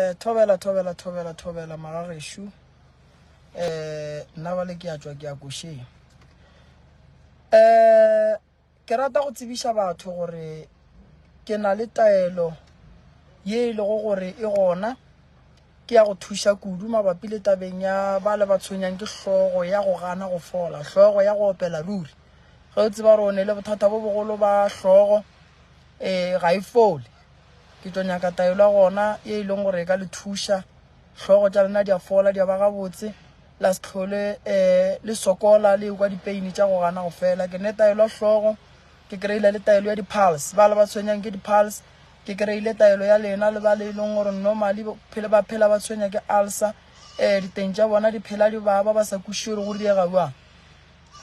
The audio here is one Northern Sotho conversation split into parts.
Eh, thobela thobela thobela thobela magagešu eh nna bale ke a tšwa ke ya košeng eh ke rata go tsebiša batho gore ke na le taelo ye e lego gore e gona ke ya go thuša kudu mabapi le tabeng ya ba le ba tshwenyang ke hlogo ya go gana go fola hlogo ya go opela ruri ge o tseba gore o ne le bothata bo bogolo ba hlogo um ga e fole Ke tlo nyaka taelo ya gona ye e leng gore e ka le thuša. Hlogo tša lena di a fola, di a ba gabotse, la se hlole um le sokola le ekwa dipeini tša go gana go fela. Ke ne taelo ya hlogo, ke kry-ile le taelo ya di-pulse. Ba le ba tshwenyang ke di-pulse, ke kry-ile taelo ya lena le ba le e leng gore normally phele ba phela ba tshwenya ke ulcer, um diteng tša bona di phela di baba ba sa kwešiše gore go diega bjang.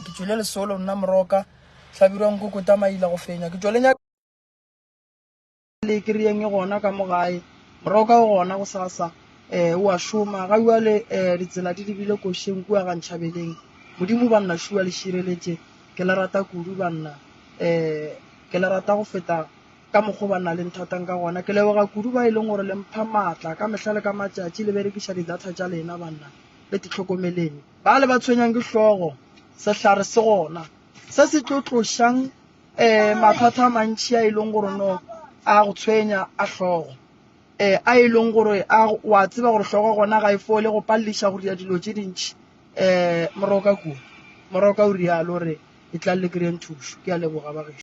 Ke tšwele lesolo nna Moroka, Hlabirwa Nkokota Maila go fenya. Ke tšwele nyaka. Le kry-eng e gona ka mo gae, moroka o gona gosasa, um o a šoma. Ga bjale um ditsela di lebile košeng kua ga Ntšhabeleng. Modimo banna šua le šireletše. Ke le rata kudu banna, um ke le rata go feta ka mokgo banna le nthatang ka gona. Ke leboga kudu ba e leng gore le mpha maatla ka mehla le ka matšatši, le berekiša di-data tša lena banna, le titlhokomeleng. Ba le ba tshwenyang ke hlogo, sehlare se gona se se tlo tlošang um mathata a mantši a e leng gore no a go tshwenya a hlogo um a e leng gore a wa tseba gore hlogo gona ga e fole go paleliša go dira dilo tše dintši um moroka kua moroka o rialo re e tla le kry-eng thušo ke a leboga ba gešo.